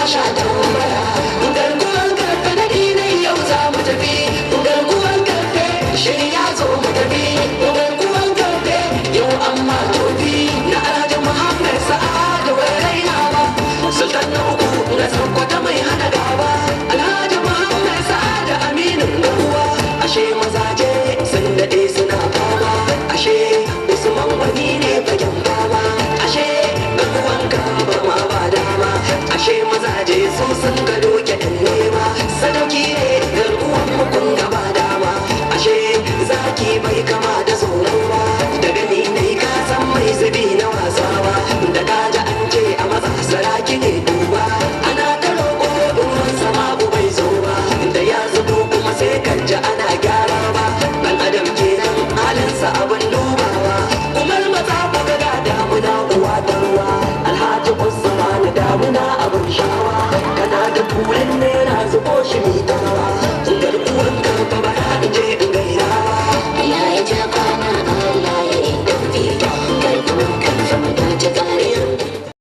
masha tambara. Garkuwan Karfe na dinai yau za mu tafi. Garkuwan Karfe shiri ya zo mu tafi. Garkuwan Karfe yau amma tofi na Alhaji Muhammad Sa'adu bai raina ba. Sultan na uku na Sokoto mai hana gaba. Alhaji Muhammad Sa'adu aminin garkuwa. Ashe mazaje sun daɗe suna fama. Ashe Usman wani ne fagen fama. Ashe garkuwan Gamba ma ba dama. Ashe mazaje su sun ga doke ɗan nema. Sadauki ne garkuwan mukun gaba dama. Ashe zaki bai kama da tsoro ba. Da gani ne ka san mai zubi na wasa ba. Da kaji an ce a maza saraki ne duba. Ana ta roƙo ruwan sama bai zo ba. Da ya zubo kuma sai kan ji ana gyara ba. Dan adam kenan halinsa abin dubawa. Kumar maza ku ga damuna uwa da ruwa. Alhaji Usman damuna